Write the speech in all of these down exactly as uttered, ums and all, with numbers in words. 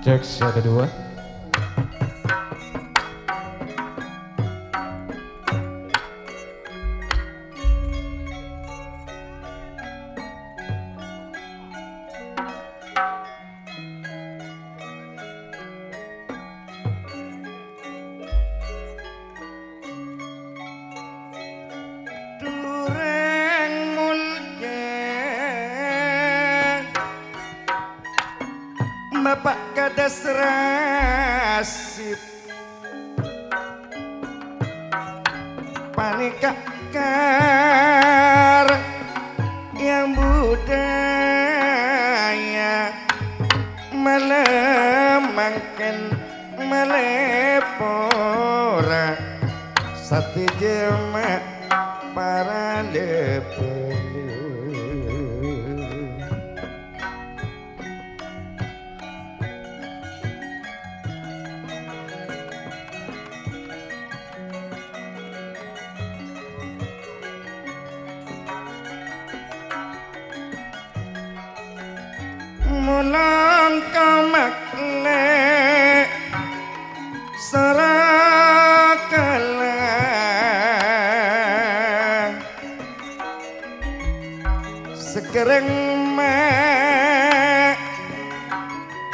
Cek, satu, dua. Dureng mulja Bapa' Kades Rasip, panèka kar yang budaya malem mangkèn malè pora satèya ma' para lebur. Molong ka Maklè Sarakala, sagerreng ma'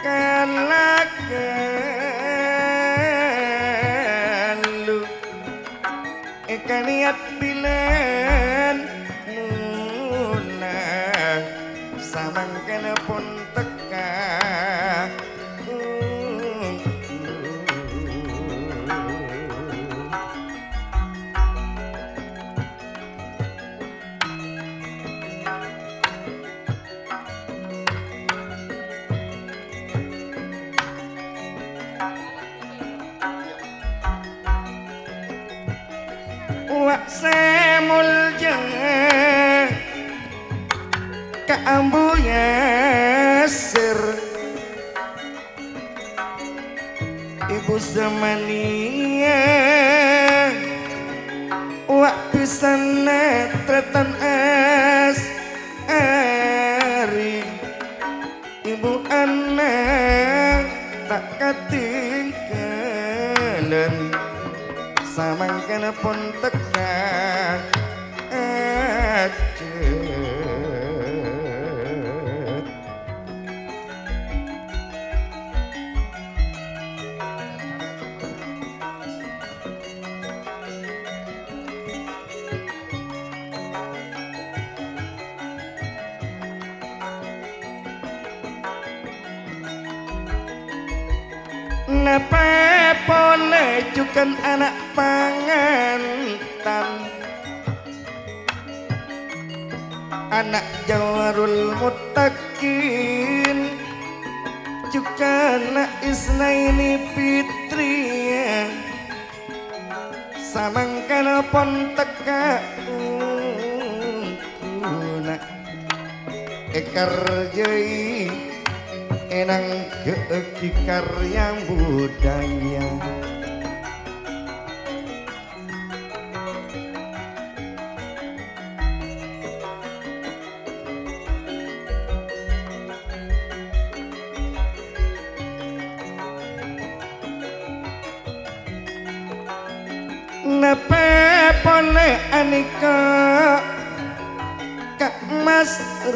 kala-kalu. Èkanèyat bilân mula, samangkèn pon tekka. Wa' sè molja ka Ambu Yasir, Ibu Samania, wa' bhisanna Tretan As Ari. Ibu Ana ta' katèngghâlân, samangkèn pon tekka ajhât. Napa polè jhughân ana' pangantan, ana' Jawarul Muttaqin, jhughân Isnaini Fitri. Samangkèn pon tekka ungkuna èkarjâi, ènangghâ'aghi karya budaya. Napa polè anèka Ka' Masru'an?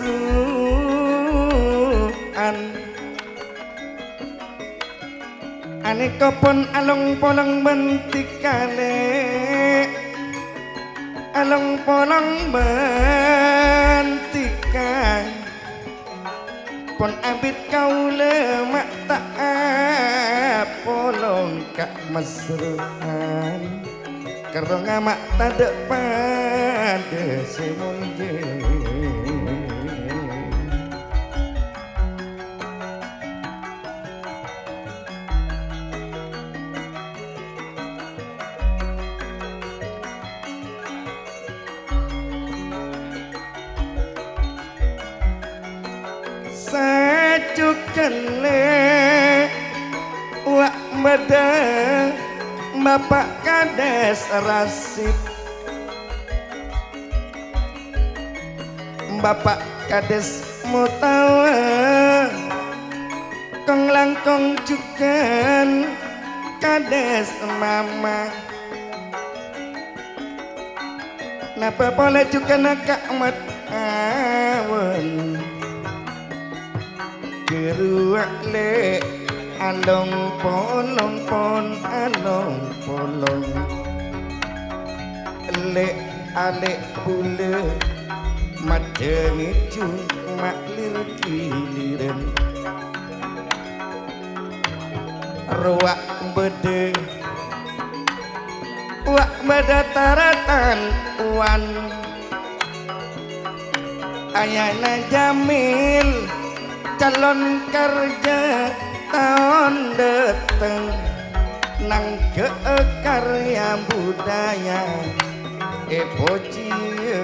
Anèka pon along-polong bân tikalè, along-polong bân tika. Pon abit kaulâ ma' ta' apolong Ka' Masru'an. Kerrongnga ma' tadâ' padâ sè molja. Sajhughân lè wa' bâdâ Bapa' Kades Rasid, Bapa' Kades Mutawa. Langkong jhughân kadhâs mama. Napa polè jhughân Ka' Mat Awan. Ghâruwa' lè' along-polong pon along-polong. Lè'-alè' bulâ maddhâ ngèjhung ma'lir-ghilirân. Rowa bâdâ, wa' bâdâ tarètan wan. Ayana Jamil calon karjâ taon dhâteng, nangghâ'â karya budaya èpojiyâ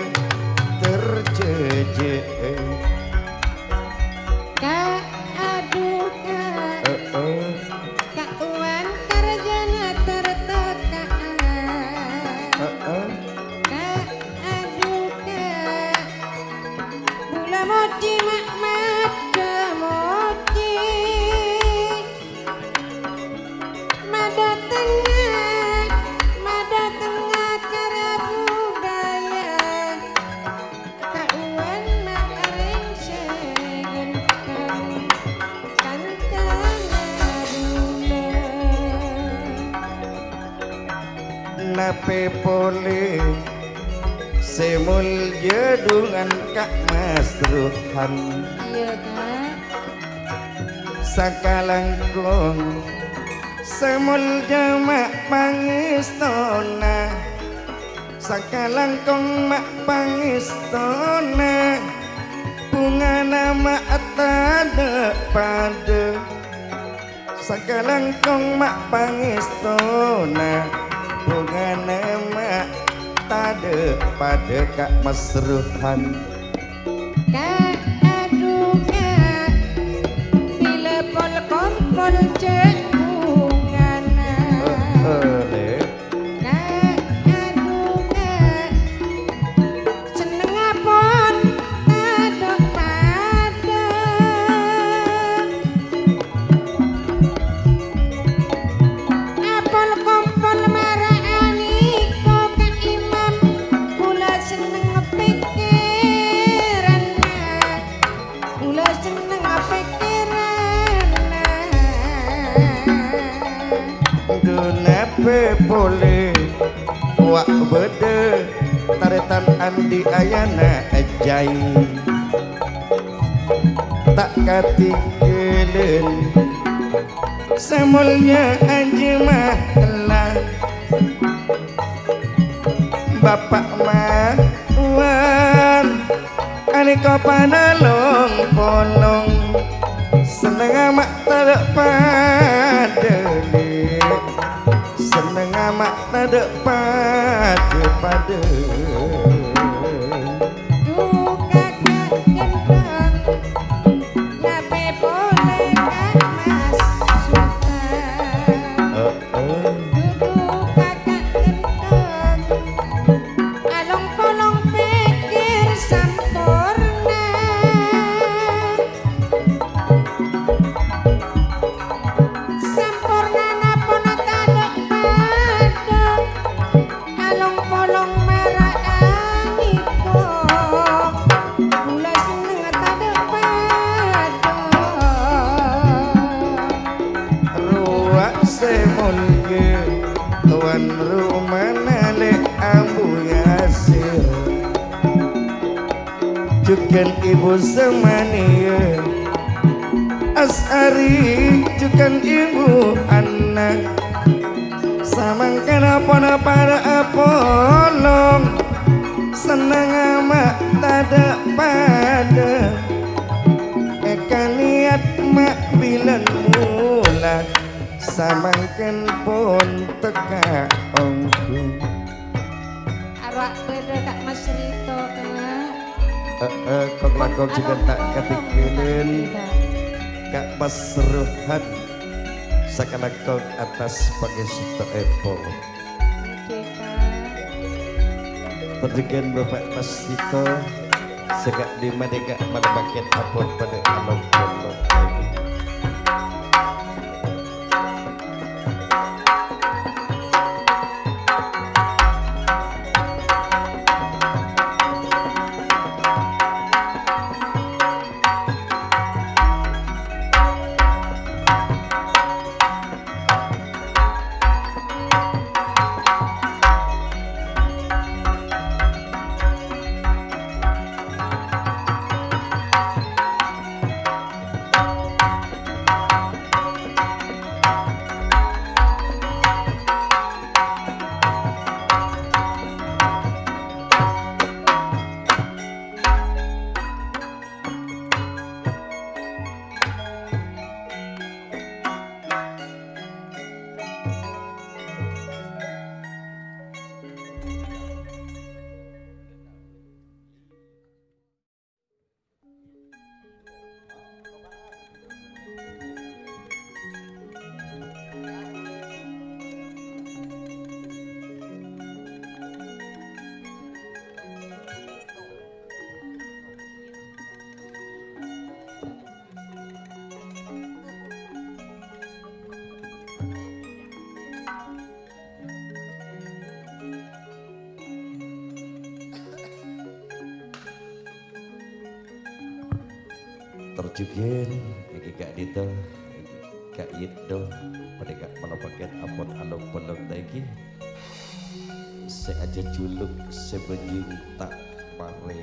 terjejjhâ. Ka', adu, Ka'. Heeh. Ka' Wan karjana terteka. Heeh. Ka', adu, Ka'. Bulâ mojhi ma' maddhâ mojhi. Madâtengnga, madâtengnga karya budaya. Ka' Wan ma' arèng sè ghânteng kancana bulâ. Napè polè sè moljâ dhungan Ka' Mas Rohan. Iyâ, Ka'. Sakalangkong sè moljâ ma' pangèstona. Sakalangkong ma' pangèstona, bhungana ma' tadâ' padâ. Sakalangkong ma' pangèstona, bhungana ma' tadâ' padâ Ka' Mas Rohan. Ka', adu, Ka', bilâ pol-kompol jhâ' bhungana. Heeh, Lè'. Ka', adu, Ka', sennengnga pon tadâ' padâ. Apol-kompol mara anèko Ka' Imam, bulâ senneng pèkkèranna, bulâ senneng pèkkèranna. Dhu napè polè, wa' bâdâ tarètan andi' ayana jhâi. Ta' katèngghâlân sè moljâ Ajjhi Mahella. Bapa' ma' Wan anèko padâ long-polong. Sennengnga ma' tadâ' padâ, Lè'. Sennengnga ma' tadâ' padâ-padâ. Dhu kakak ghânteng, napè polè Ka' Mas Sutan. Heeh. Dhu kakak ghânteng, along-polong pèkkèr samporna. Samporna napona tadâ' padâ. Along-polong mara anèko, bulâ senneng tadâ' padâ. Rowa sè moljâ towan romana Lè' Ambu Yasir. Jhughân Ibu Samania, As'ari jhughân Ibu Anna. Samangkèn ponapa rèya apolong, sennengnga ma' tadâ' padâ. Èkanèyat ma' bilân mola, samangkèn pon tekka ongghu. Arowa bâdâ Ka' Mas Rito, Ka'. Heeh, kong-langkong jhughân ta' katèngghâlân Ka' Mas Rohan. Sakalangkong atas pangèstoèpon. Ngghi, Ka'. Panjhennengngan Bapa' Mas Rito, sè ka'dimma nèka malem mangkèn ampon padâ along-polong. Tor jhughân èngghi ka'dinto, èngghi ka'dinto, panèka malopakèt ampon along-polong nèka. Sè ajhâjhuluk, sè bânjing ta' marè.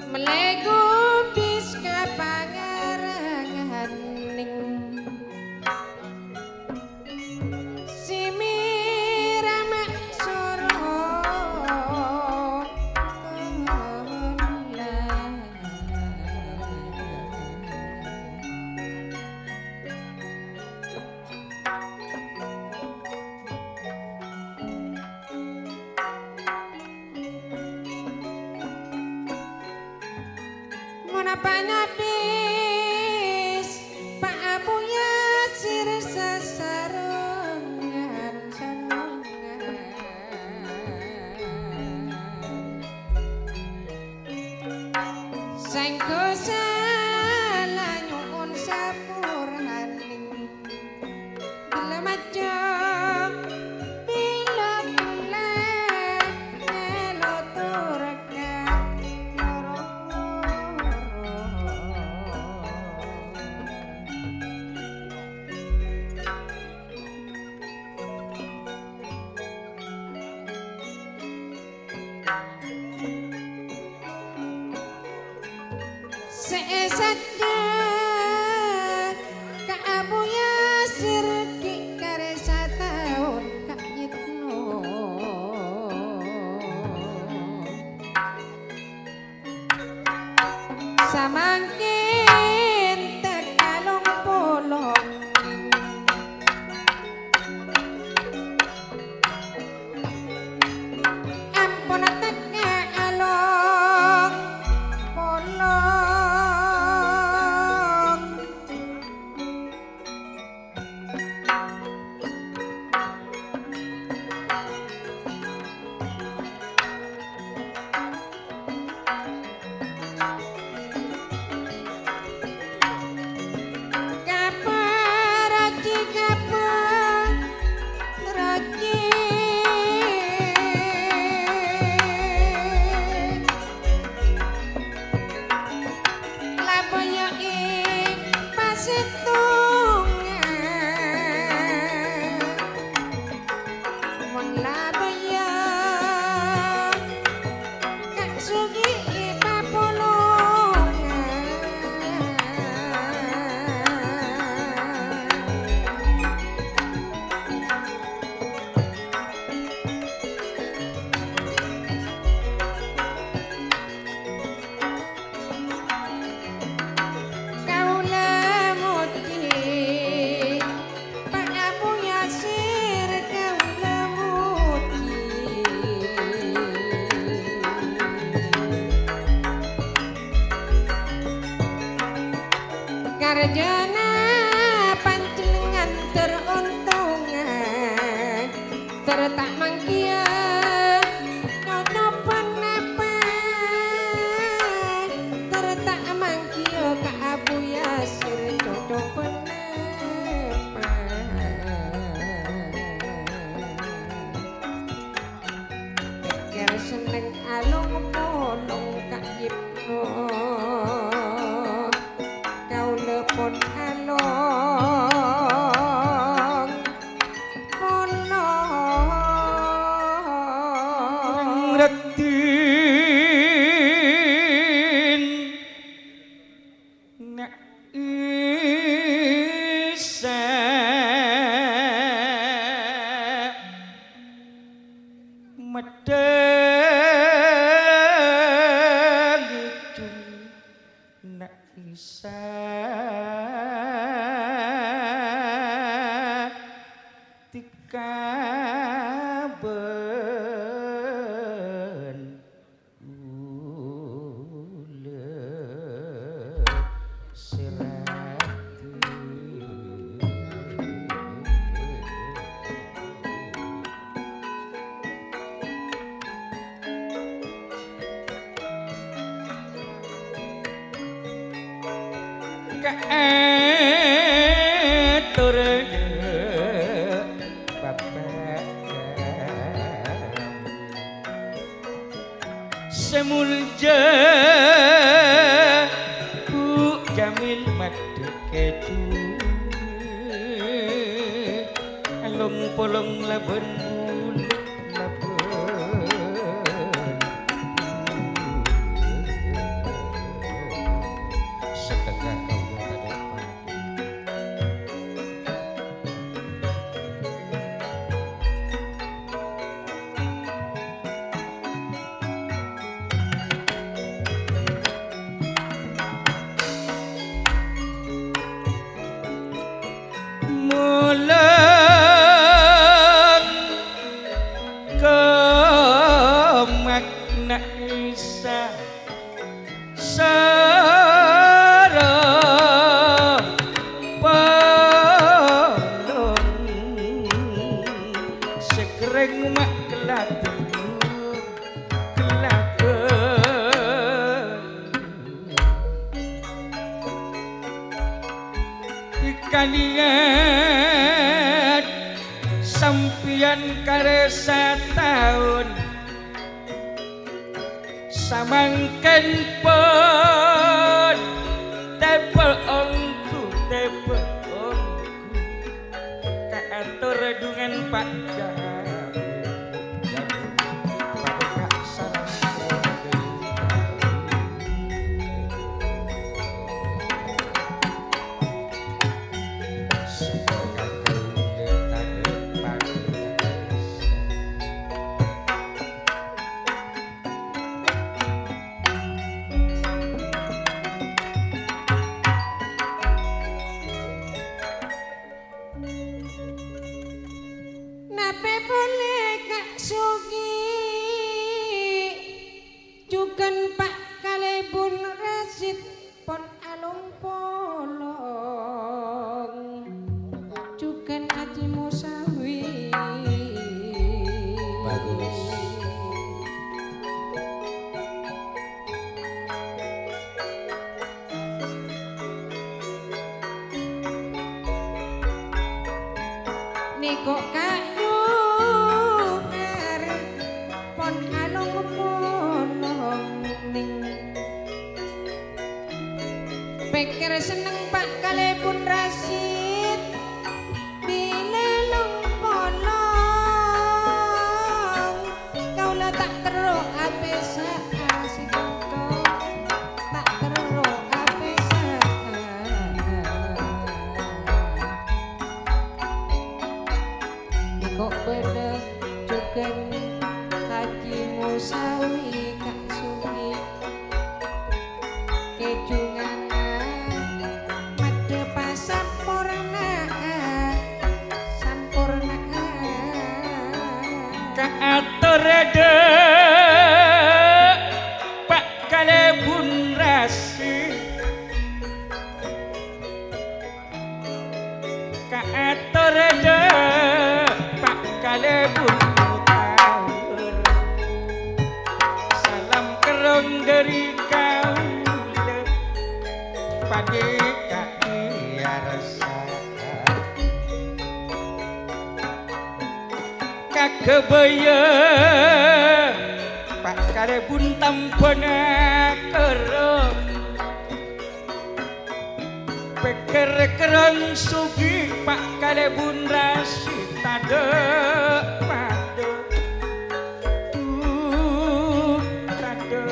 Mellè gubis ka pangaranganing sè mèrama soro. Mon apa nyabis, pa' abuya sir sasarongan-sarongan. Sèngko' sala nyo'on sapuraning. Bilâ majjhâ, bilâ ghellâ', èlotorraghi loro-loro. Sè èsadhâ ka abuya sir ghi' karè sataon ka'dinto. Samangkèn tekka long-polong. Ampon tekka long-polong. Kaban ula serati. Kaatorra Bapa' Jamil. Sè molja Bu' Jamil maddhâ kèju. Along-polong labân bulâ. Molong ka makna Isa sareng polong sè kerrèng ma' keladu, keladu. Kaniyat sampèyan karè sataon, samangkèn pon tèbâ ongghu, tèbâ ongghu. Kaator dhungan Pa' Jamil. Napè polè Ka' Sugi, jhughân Pa' Kalèbun Rasyid pon along-polong, jhughân Haji Musawi. Bagus. Nèko' ka'dhungan pon along-polong nèng. Pèkkèr senneng Pa' Kalèbun Rasyid, bilâ long-polong. Kaulâ ta' terro apèsa'a sèngko', ta' terro apèsa'a. Nèko' bâdâ jhughân Haji Musawi Ka' Sugi. Kèjhunganna maddhâ pasamporna'a, samporna'a. Kaator dâ' Pa' Kalèbun Rasyid. Kaator dâ' Pa' Kalèbun Mutawar. Salam kerrong dâri kaulâ, panèka èarsa. Kaghâbâyâ Pa' Kalèbun tambhâna kerrong. Pèkkèr kerrong Sugi Pa' Kalèbun Rasyid tadâ' padâ. Tadâ' padâ.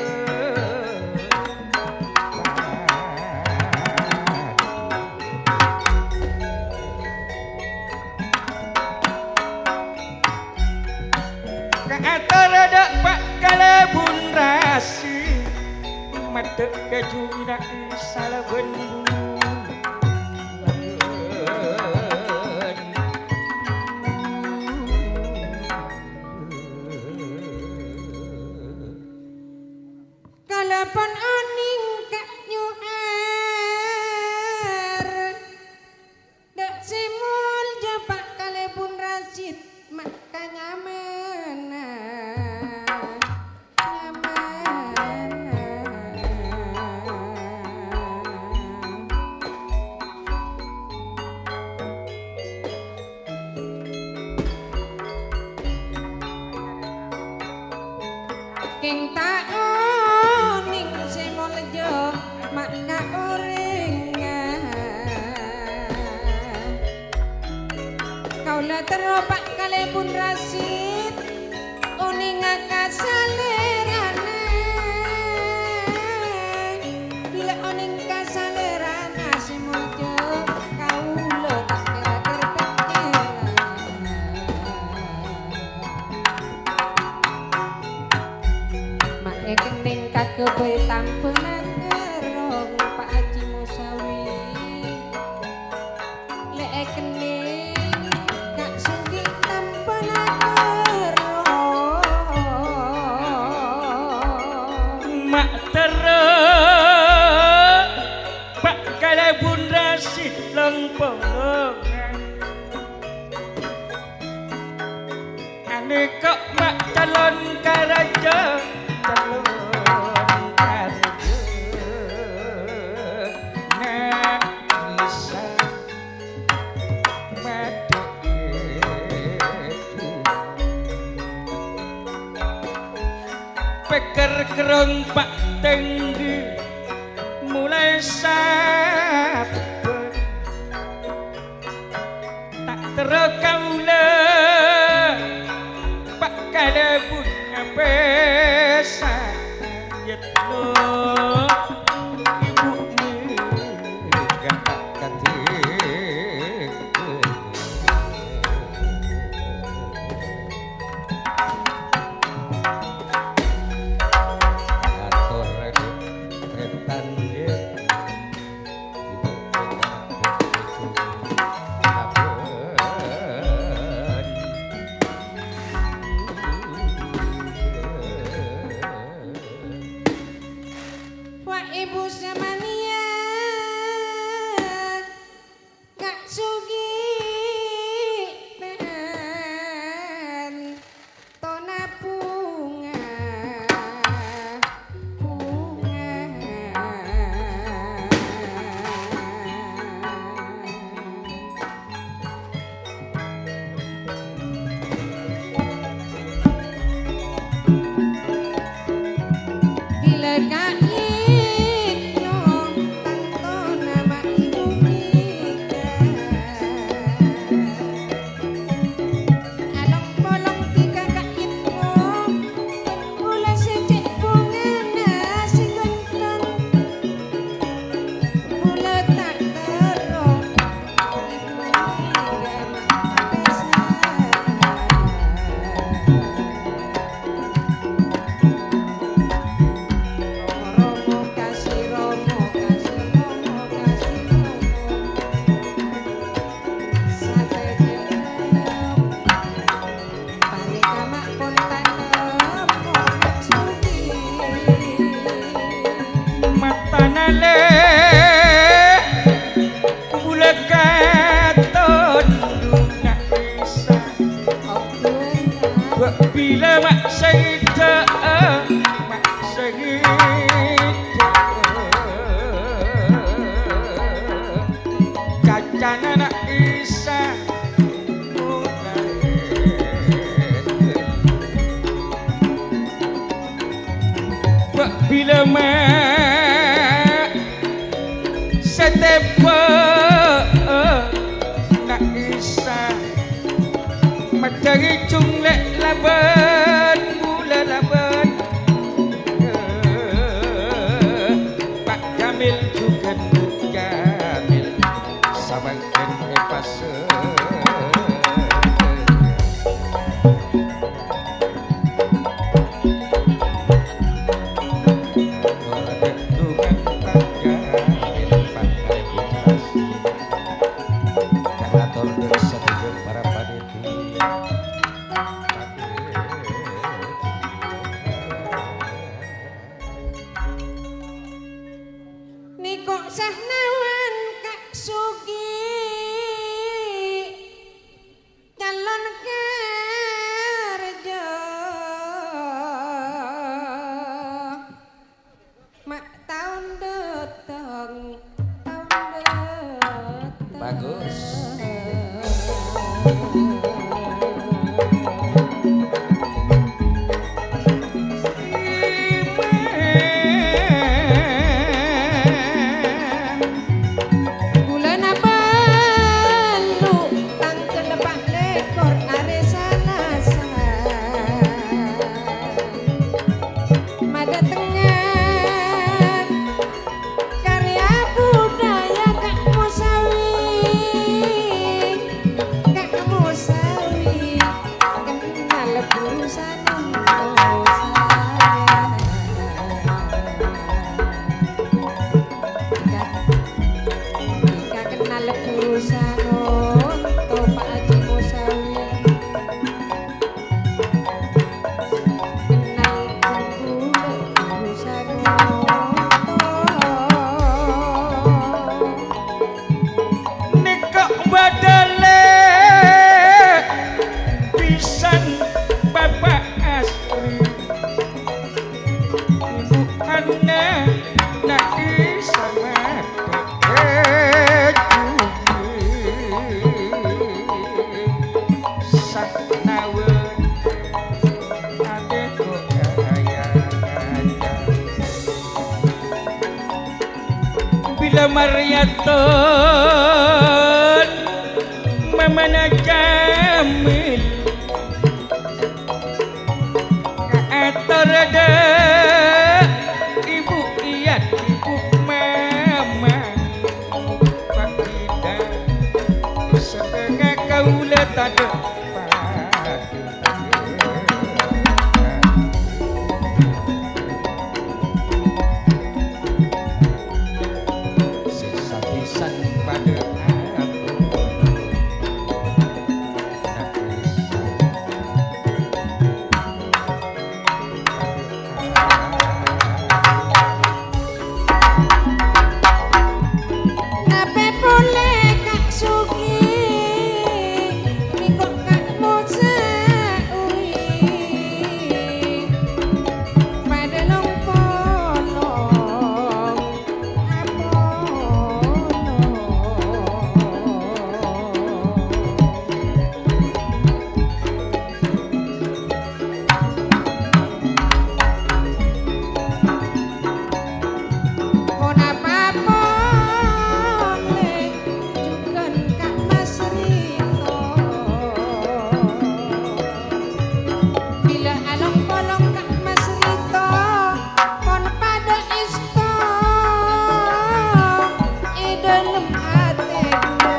Kaator dâ' Pa' Kalèbun Rasyid, maddhâ' kèjhuna salabân. Masjid, ma' kanyamana, nyamana. Kèng ta' onèng sè molja ma' ka orèngnga. Kaulâ terro Pa' Kalèbun Rasyid, onènga ka salèrana. Bilâ onèng ka salèrana sè molja, kaulâ ta' kèra-kèra pèkkèran. Ma' èkennèng kaghâbây tambhâna kerrong Pa' Haji Musawi. Lè' èkennèng Ka' Sugi tambhâna kerrong. Ma' terro Pa' Kalèbun Rasyid long-polongan. Anèko' ma' calon karaja, calon karaja. Na' bisa madhe'e. Pèkkèr kerrong Pa' Tèngghi molaè sabbhân. Ta' terro kaulâ Pa' Kalèbun apèsa yadno ibu nèka ta' kadhi. Ator rètan, ngghi. Wa' Ibu samaniya, Ka' Sugi tèyan tona bhunga, bhunga. Bilâ ka'dinto tantona ma' ibu nèka. Along-polong dhika ka'dinto, bulâ sè cè' bhungana sè ghânton. Bulâ ta' terro. Matana lè' bulâ katon dhuna Isa. Bâ' bilâ ma' sèngko', ma' sèngko'. Cacana na' Isa. Bâ' bilâ ma' sè tèbâ na' Isa, maddhâri jhunglè' labân bulâ labân. Pa' Jamil jhughân Bu Jamil. Samangkèn èpasè. Kalator dhâri sadhâjâ para panitia. Nèko' sahnawan Ka' Sugi, calon Maryaton, mamana Jamil, kaator dâ' ibu iyâ ibu mama, Pak Ida, sadhâjâ kaulâ tadâ' padâ. Sè sapisan padâ ampon. Tapè polè Ka' Sugi, mèko' Ka' Musa, ui, padâ long-polong apono. Ponapa polè jhughân Ka' Mas Rito? Bilâ along-polong Ka' Mas Rito, pon padâ èsto è dâlem atè bulâ,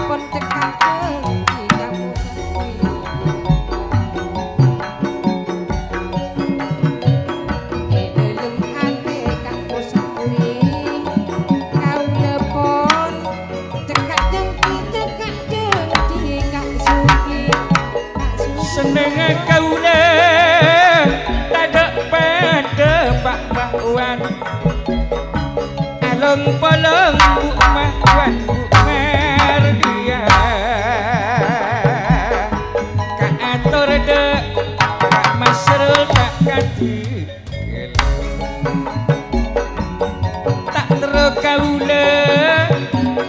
pon cekka' jhânjhi kamu sakola. È dâlem atè kamu sakola, kaulâ pon cekka' jhânjhi, cekka' jhânjhi Ka' Sugi, Ka' Sugi. Sennengnga kaulâ tadâ' padâ, Pa' Mahwan. Along-polong Bu Mahwan, Bu Mardiya. Kaator dâ' Pa' Masrul ta' kadhi. Ta' terro kaulâ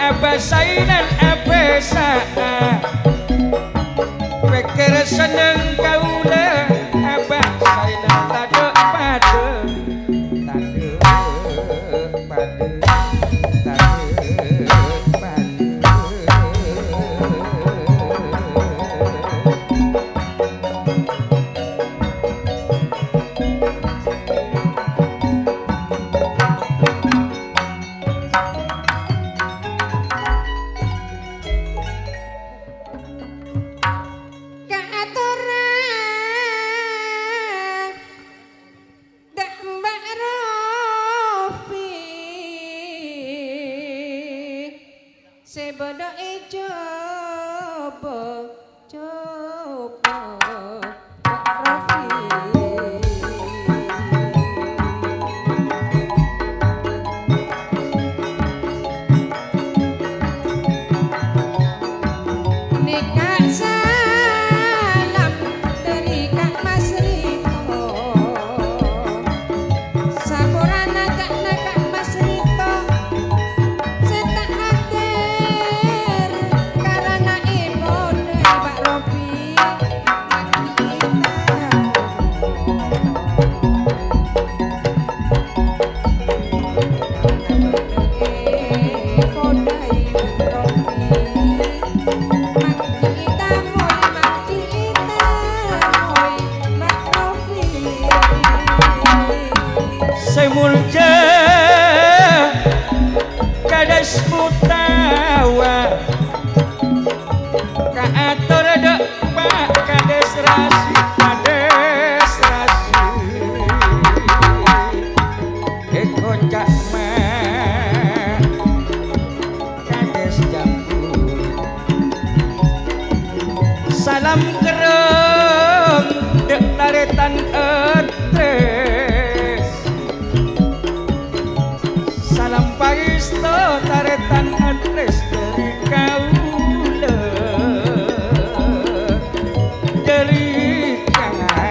abâsaènan abâsa'a. Pèkkèr senneng kaulâ abâsaènan tadâ' padâ. Tadâ' padâ, tadâ' padâ. Kaatorra dâ' Mbak Rofi sè bâdâ è Jhâbâ, Jhâbâ, Mbak Rofi. Nèka salam dâri Ka' Mas Rito. Saporana ca'na Ka' Mas Rito sè ta' hadir karana èpodâi Pak Robi. Sè molja Kades Mutawa. Kaator dâ' Pa' Kades Rasi, Kades Rasi. Èkoca' Ma' Kades Jambul. Salam kerrong dâ' tarètan Andres. Salam paèsto tarètan Andres dâri kaulâ, dâri kaulâ.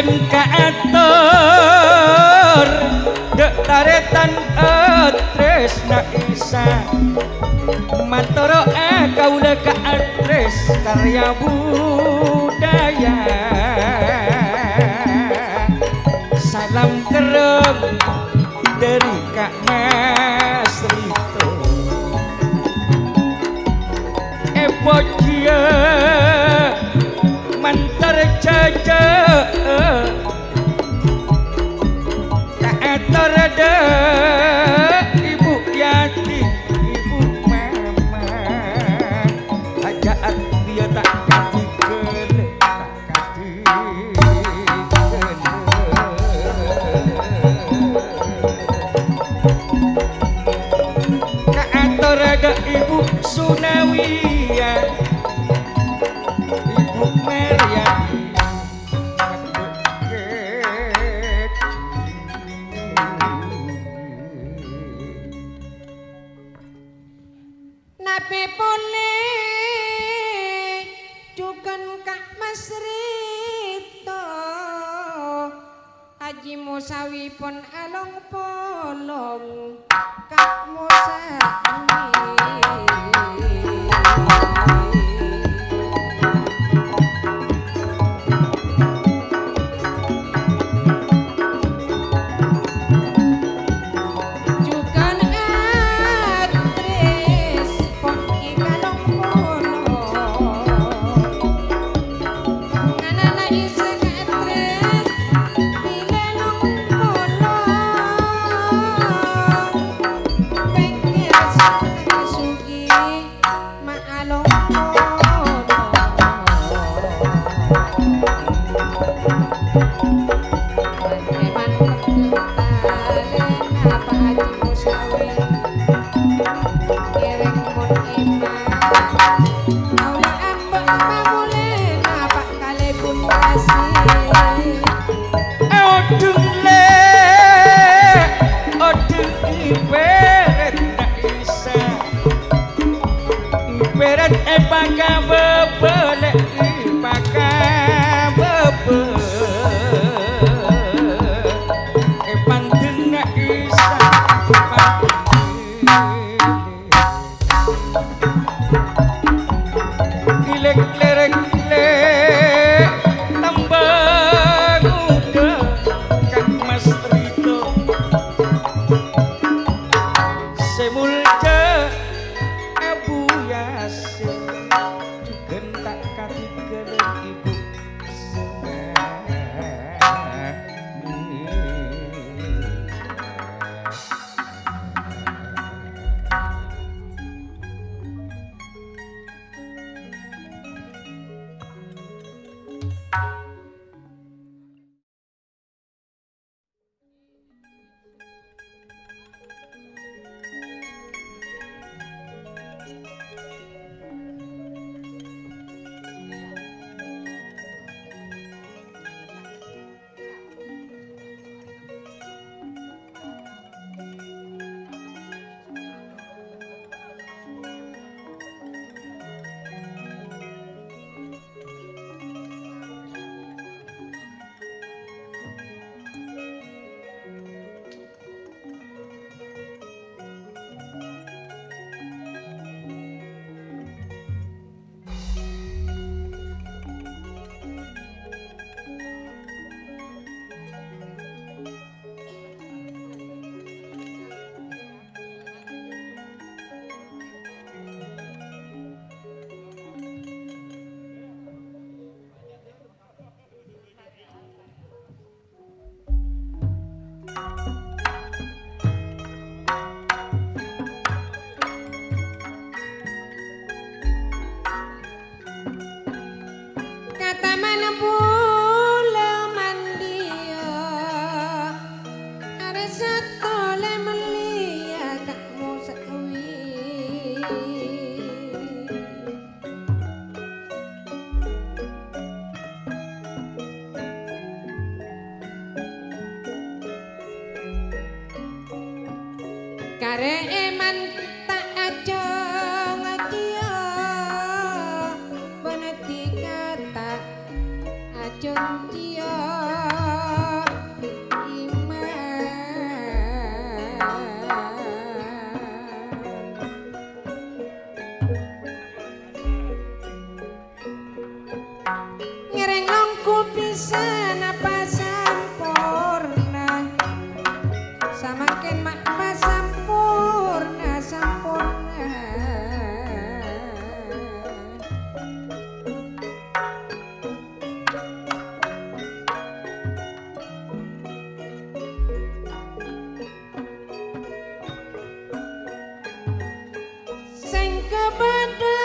Kaator dâ' tarètan Atresna Isa. Matoro'a kaulâ ka Atres karya budaya. Salam kerrem dâri Ka' Mas Rito. Èpojhiyâ mantar jâjâ. Kaator dâ' Ibu Yati, Ibu Mama. Ajâ'ât biyâ ta' kadhi ghellâ', ta' kadhi ghellâ'. Kaator dâ' Ibu Sunawiyah, Ibu Maryam. Nabi polè jhughân Ka' Mas Rito, Haji Musawi pon along-polong. Ka' Musa. Jhughân Atrès pon èkalong polong. Bungana Isa Ka' Atrès, bilâ long-polong. Pèkkèr sè sughi ma' along-polong. Èman talèna Pa' Haji Musawi. Ngèrèng mon iman. Kaulâ ambek pamolèna Pa' Kalèbun Yasi. Odung lè', odung ibârât Isa. Ibârât èpakabâbâ lè', èpakabâbâ. Èpandeng Isa, èpandeng. Lèk-lèrèk lè' tembang uda Ka' Mas Rito. Sè molja Abu Yasin, jhughân ta' kadhi ghellâ' Ibu Sumani. Ka taman bulâ mandiyâ, arè satolè mellèya Ka' Musawi. Karè èman ta' ajhângajhiyâ, bân dhika ta' ajhângajhiyâ. Kabâdâ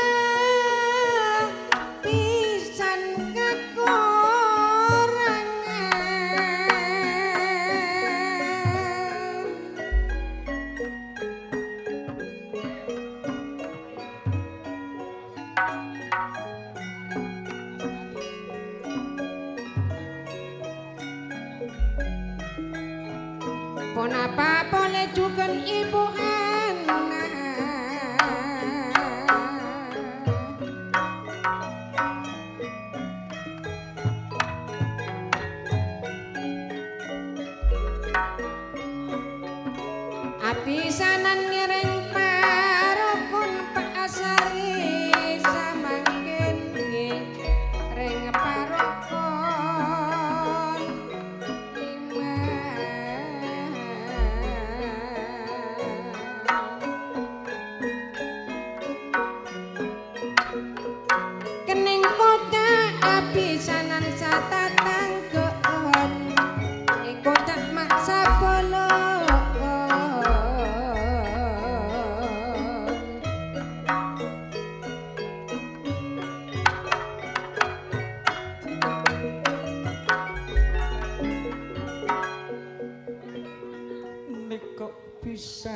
pisan kakorangan. Ponapa polè jhughân ibu ana'? Abhisanan ngèrèng parokon, pa' asarè samangkèn ngèrèng parokon. Kenning koca' abhisanan satatangghâ'ân, è koca' ma' sabâlâ'ân. Nèko pisan.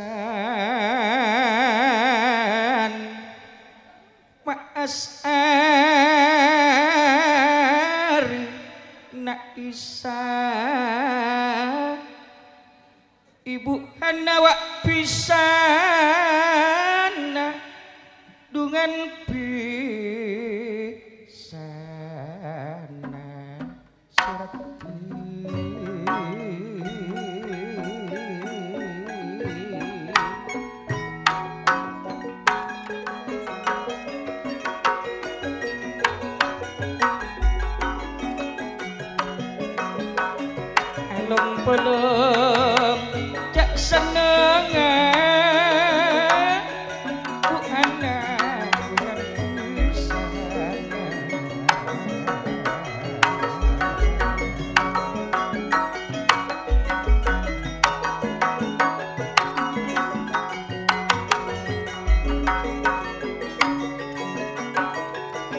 Ma'asar na' Isa, Ibu Hana wa' pisana, dungan pisana. Along-polong ca' sennengnga. Bu ana' bulan busana.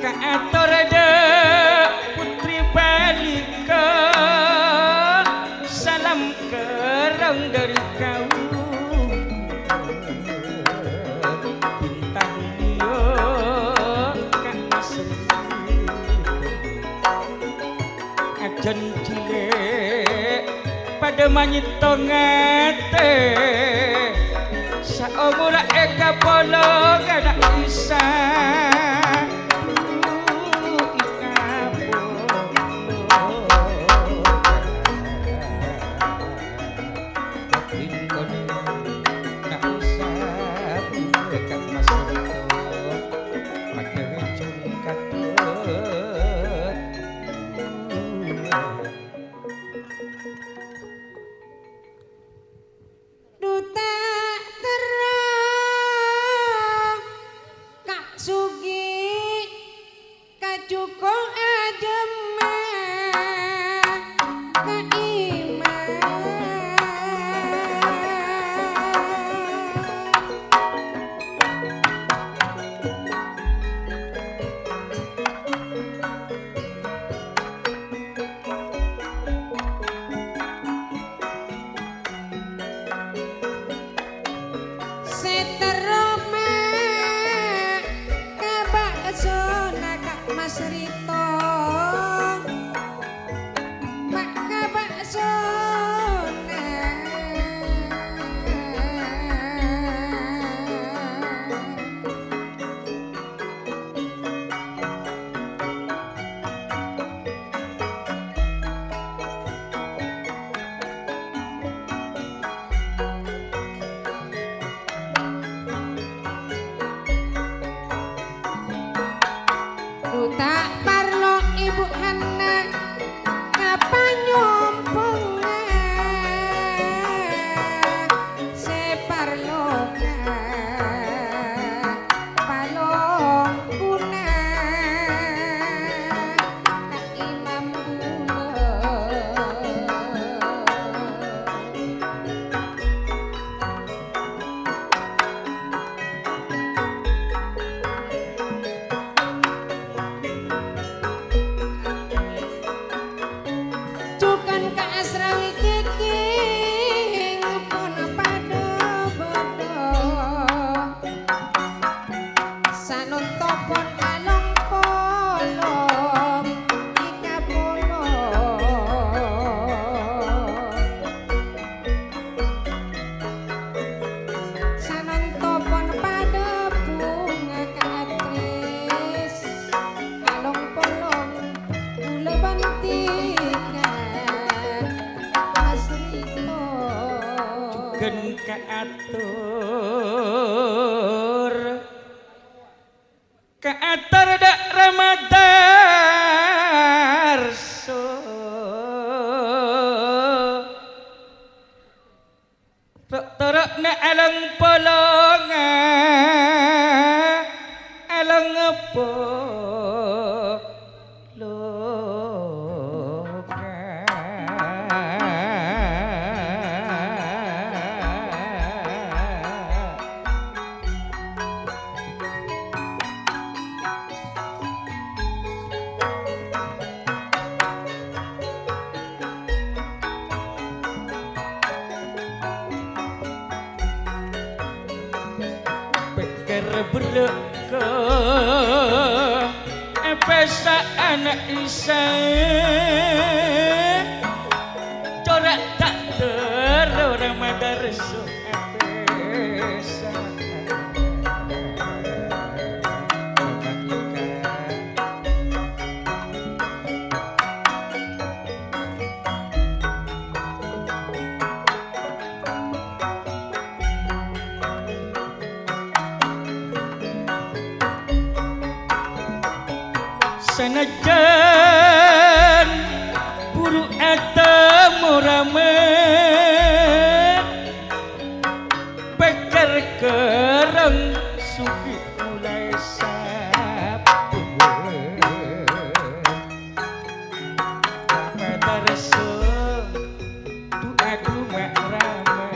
Kaator dâ' putri panèka, salam kerrang dâri kaulâ. Bintang liyo ka asri. Ajân cilè' padâ manyèttong atè, saomorra èkapolong ana' Isa. Duta terro Ka' Sugi. Ghun kaator, kaator dâ' Rama Darso. Ro'-, toro'na along-polonga, along-polonga. Pèkkèr bârâ'ka èpèsa ana' Isa. Cora' ta' terro Rama Darso. Sanajjân buru atemmo Rama, pèkkèr kèrèng soghi molaè sabâ. Rama Darso, du'a-du'a Rama.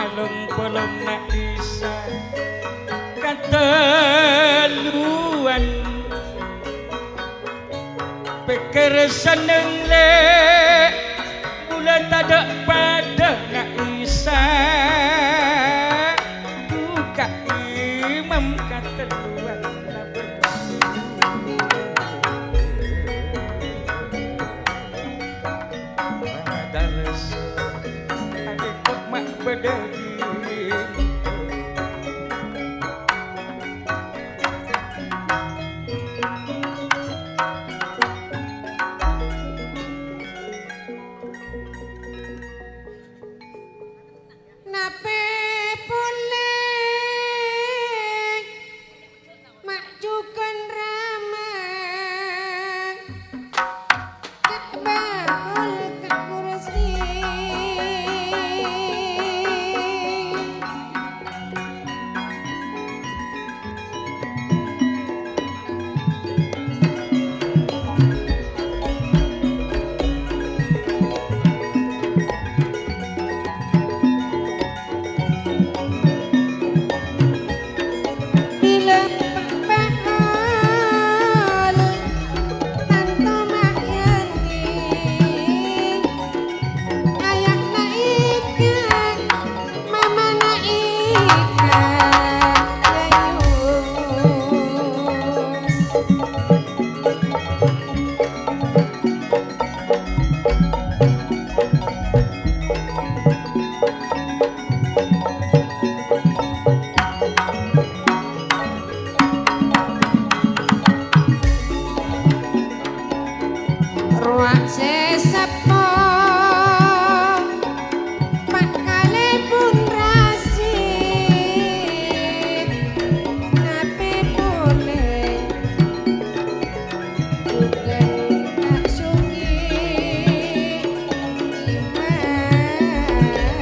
Along-polong na' Isa katellungan. Pèkkèr senneng, Lè', bulâ tadâ' padâna Isa. Duka imam katelluan labân. Rama Darso, adhi' kok ma' bâdâ dhinto. Napè polè ma' jhughân Rama, ka' bakul ka' kursi. Bilâ bakul tanto ma' èyangè, ayahna Ika, mamana Ika, Yayus. Rowa sè seppo, pa' kalèbun rasit, napè polè bhughân ta' soghi iman.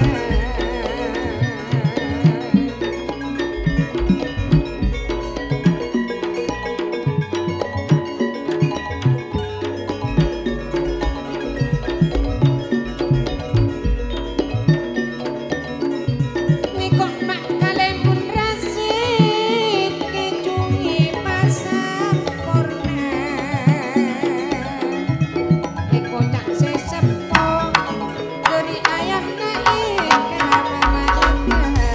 Nèko ma' kalèbun rasit, kèjungè pasamporna. Èkoca' sè seppo, dhâri ayahna Ika, mama Ika.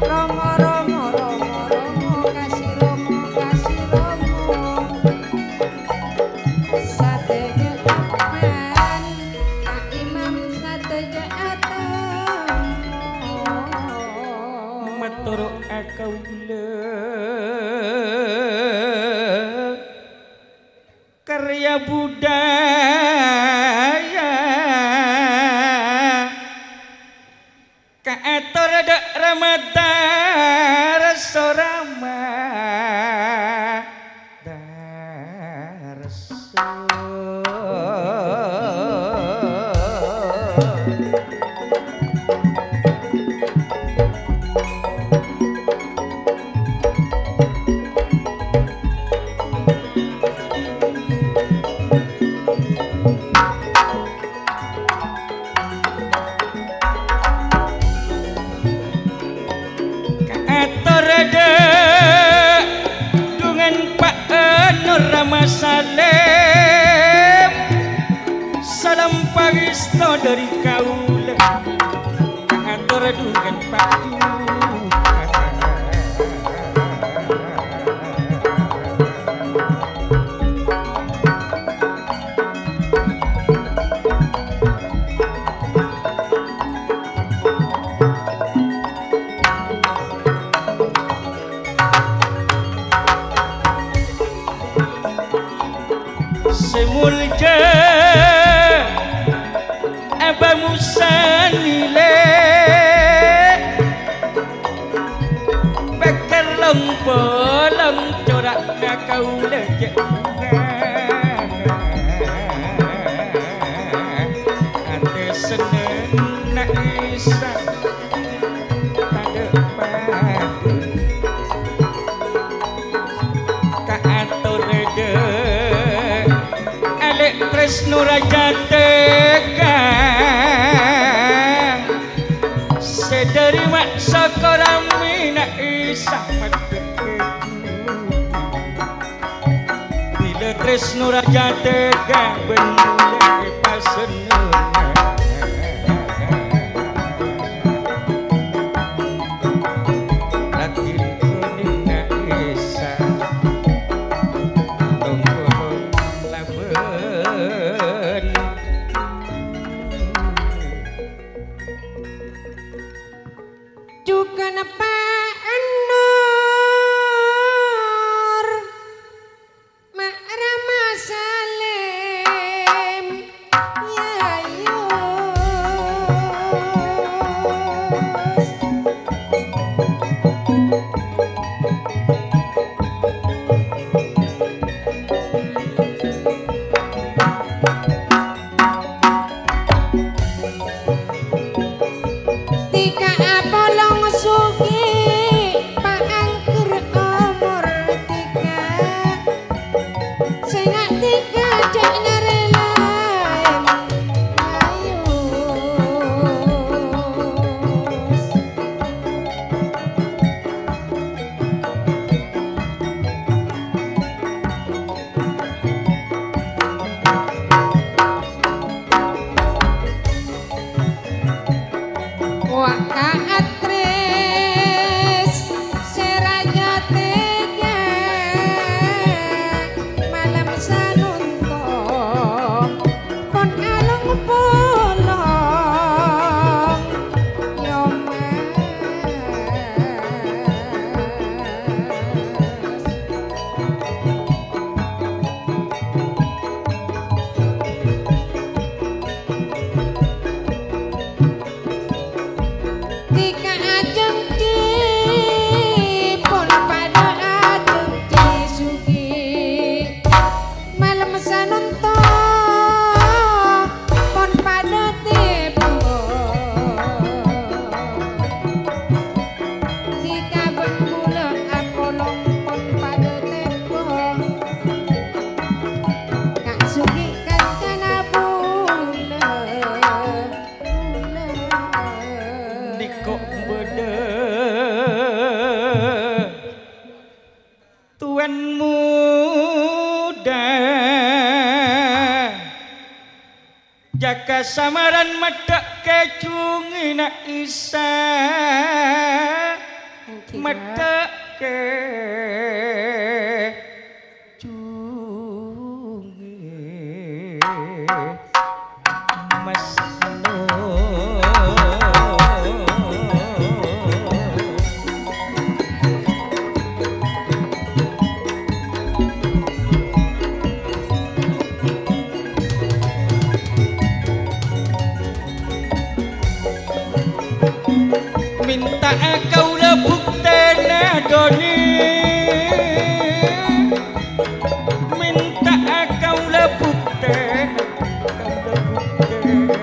Romo, romo, romo, romo, kasih romo, kasih romo. Sadhâjâ aman, ka' imam sadhâjâ atemmo. Matoro' ka kaulâ. budaya. Kaator dâ' Rama Tarso, Rama Tarso. Kaator dâ' dhungan Pa' Anur Rama Salem, salam pangesto dâri kaulâ. Kaator dhungan Pa' Ju. Sè molja Aba Musa Nile, pèkkèr long-polong cora'na kaulâ jhâ' bhunga. Atè sennengnga Isa tadâ' padâ. Kaator dâ' Alè' Tresno Raja Tèka, sè dâri ma' soko ramèna Isa maddhâ. Bilâ Tresno Raja Tèka bân bulâ èpasennengnga. Lagi konèna Isa tonggo labân. Jhughân Pa' Anur, Ma' Rama Salem, yâ, Yus. Dhika apolong soghi, paangghâr omor dhika. Sènga' dhika jhâ' nyarè laèn, Yus. Wa' ka aktris sè rajâ tèka, malem sanonto pon along-polong, Yomas. Dhika ajhânjhi, pon padâ ajhânjhi soghi. Malem sanonto pon padâ tèmpo. Dhika bân bulâ apolong pon padâ tèmpo. Ka' soghi kancana bulâ, bulâ. Nèko bâdâ Tuan Muda jhâ' ka samaran maddhâ' kèjhungèna Isa. Maddhâ' kèjhungè. Mas Nur. Dhâddhi mènta'a kaulâ bhuktèna, kaulâ bhuktèna.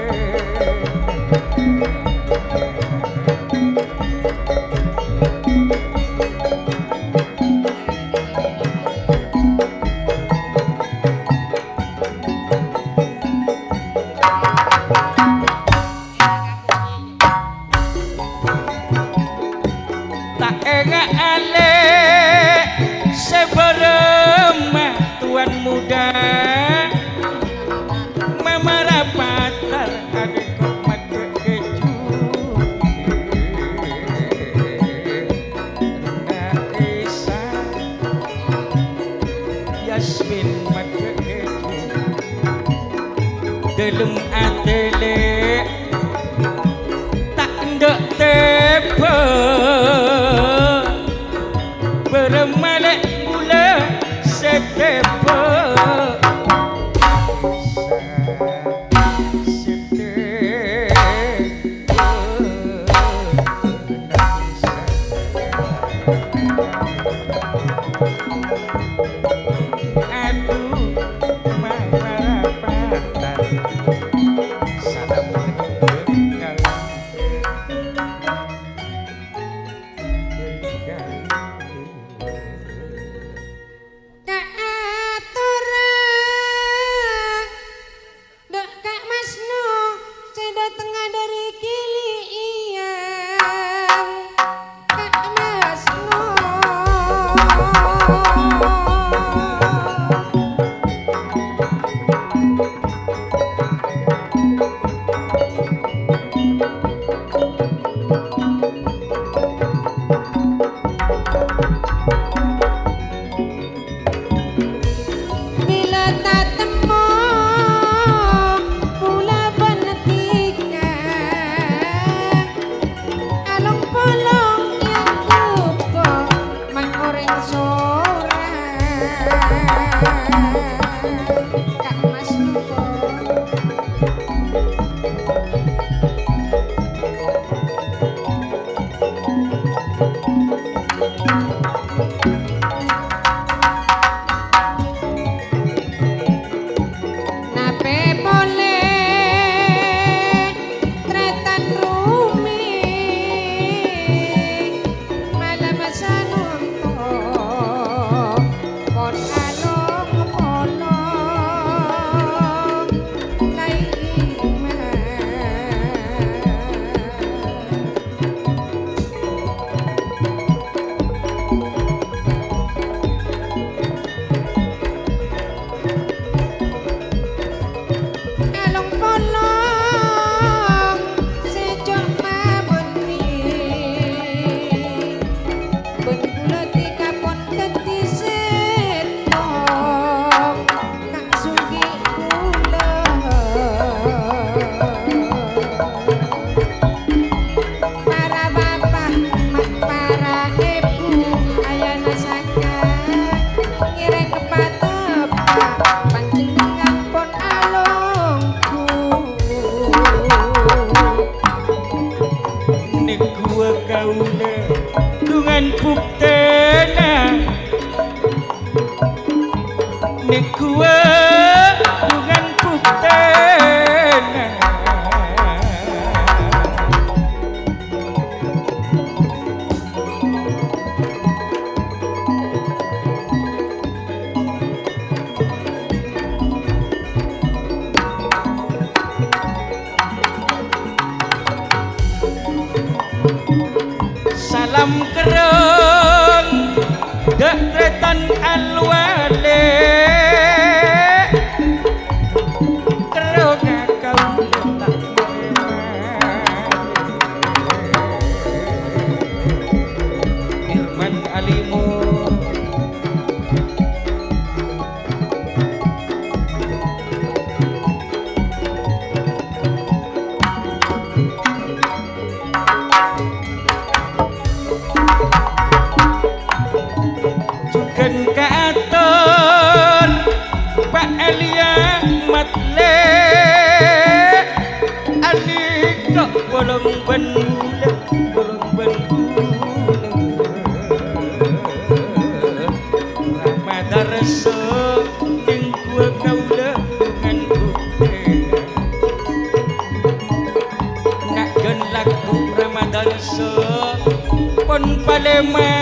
Ta' enga' alè' sè bârâmma, Tuan Muda, mamara patar adhiko maddhâ' kaju. Naisa. Yasmin maddhâ' kaju. Dâlem atè lè' ta' endâ' tèbâ. Bârâmma lè' bulâ sè tèbâ. Sè tèbâ. Kaatora dâ' Ka' Masno sè dâtengnga dâri Kili'iyang. Ka' Masno. Bilâ tatemmo pola bân dhika, along-polong èangghup ma' orèng sora. Ka' Masno. Napè polè Trètan Rumi, malem sanonto pon along-polong laèn. Along-polong sè coma bânnè, bân bulâ dhika pon dhâddhi sèttong. Kang soghi kaulâ. Para bapa, ma' para èbhu, ayana saka ngèrèng pateppa', panjhennengngan pon alongghu. Nèngguwâ kaulâ dhungan buktèna. Nèngguwâ dhungan buktèna. Salam kerrong dâ' Trètan Al-Walè, kerrongnga kaulâ ta' marèma. Irman Alimo. Jhughân kaator Pa' Elijah Matlè, anèka polong bân bulâ, polong bân bulâ. lèma.